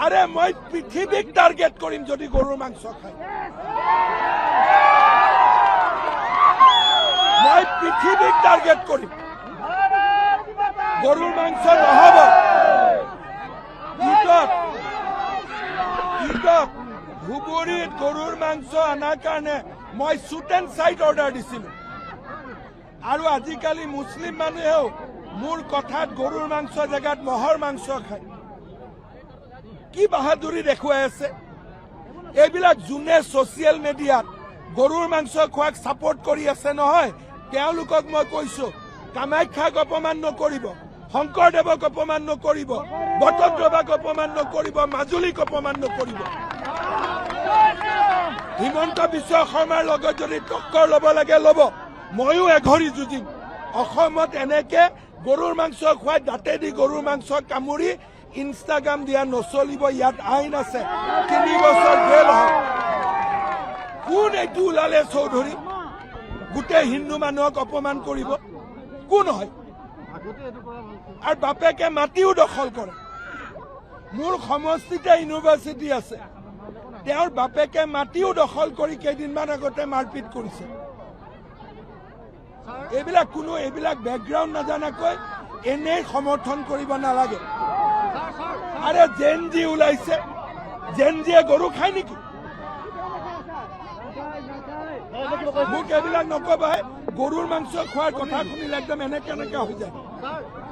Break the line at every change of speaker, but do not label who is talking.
আৰে, মই পৃথিৱীক টাৰ্গেট কৰিম যদি গৰুৰ মাংস খায়। মই পৃথিৱীক টাৰ্গেট কৰিম। গৰুৰ মাংস নহ'ব। ঈদত ঈদত ধুবুৰীত গৰুৰ মাংস অনাৰ কাৰণে মই শ্বুট এণ্ড চাইট অৰ্ডাৰ দিছিলো। আৰু আজিকালি মুছলিম মানুহেও মোৰ কথাত গৰুৰ মাংস জেগাত ম'হৰ মাংস খায়। কি বাহাদুৰি দেখুৱাই আছে এইবিলাক! যোনে ছচিয়েল মিডিয়াত গৰুৰ মাংস খোৱাক ছাপৰ্ট কৰি আছে নহয়, তেওঁলোকক মই কৈছো, কামাখ্যাক অপমান নকৰিব, শংকৰদেৱক অপমান নকৰিব, বটদ্ৰৱাক অপমান নকৰিব, মাজুলীক অপমান নকৰিব। হিমন্ত বিশ্ব শৰ্মাৰ লগত যদি টক্কৰ ল'ব লাগে ল'ব, ময়ো এঘৰি যুঁজিম। অসমত এনেকে গৰুৰ মাংস খুৱাই, দাঁতেদি গৰুৰ মাংস কামুৰি ইনষ্টাগ্ৰাম দিয়া নচলিব। ইয়াত আইন আছে, 3 বছৰ জেল হয়। কোন এইটো ওলালে চৌধুৰী, গোটেই হিন্দু মানুহক অপমান কৰিব? কোন হয়? আৰু বাপেকে মাটিও দখল কৰে। মোৰ সমষ্টিতে ইউনিভাৰ্চিটি আছে, তেওঁৰ বাপেকে মাটিও দখল কৰি কেইদিনমান আগতে মাৰপিট কৰিছে। এইবিলাক কোনো এইবিলাক বেকগ্ৰাউণ্ড নাজানাকৈ এনেই সমৰ্থন কৰিব নালাগে। আৰে, জেন জি ওলাইছে, জেন জিয়ে গৰু খায় নেকি? মোক এইবিলাক নকবা। গৰুৰ মাংস খোৱাৰ কথা শুনিলে একদম এনেকে এনেকে হৈ যায়।